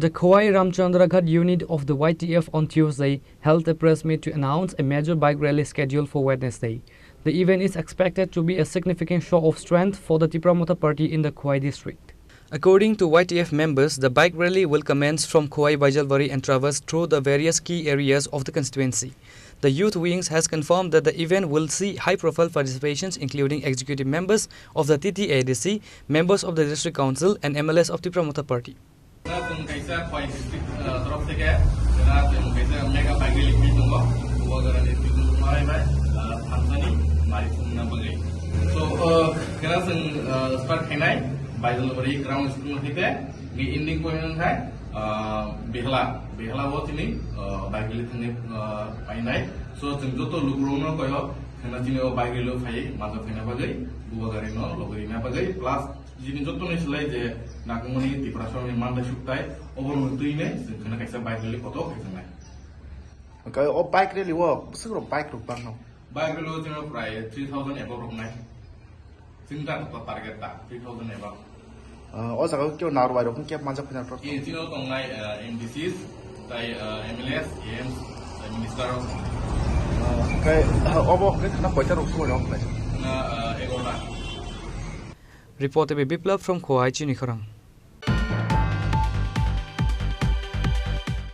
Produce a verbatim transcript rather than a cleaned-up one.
The Khowai Ramchandra Ghat unit of the Y T F on Tuesday held a press meet to announce a major bike rally scheduled for Wednesday. The event is expected to be a significant show of strength for the Tipra Motha Party in the Khowai district. According to Y T F members, the bike rally will commence from Khowai Baijalbari and traverse through the various key areas of the constituency. The youth wings has confirmed that the event will see high-profile participations, including executive members of the T T A D C, members of the district council, and M L As of Tipra Motha Party. Chwng kaisa Khowai district, uh, torof theke, kena chwng kaisa mega bike rally khe tongo, Bubagra ni twi marai bai, uh, thamsani mari sumna bagwi. So, uh, kena chwng, uh, start khainai, Baijalbari ground school theke, ni ending point wngkha, uh, Behla, Behla o chini, uh, bike rally thangni, uh, painai. So, chwng joto lukurokno koyo, kena chini o bike rally o phai, majak khaina bagwi, Bubagra no logwi rina bagwi, plus, Chini jottoni slai je nangkukmani Tiprasani mandai sukthai, oborokni twi nai chwng kheno kaisa bike rally kotor khaijak nai. Hwnkhe o bike rally o bwswk rok bike rok bangno? Bike rally o chwngno prai three thousand above rok nai. Chwng ta to target ta three thousand above. Ah, o jaga o kebo narwai rok kebo manjak phai na rok? Eh, chini o tongnai, ah, M D Cs, tai, ah, M L As, A Ms, tai minister rok. Ah, hwnkhe, ah, obo hwnkhe khana koita rok subai rok khlai? Na, ah, egarota. Report by Biplab from Khowai, Chini Khorang.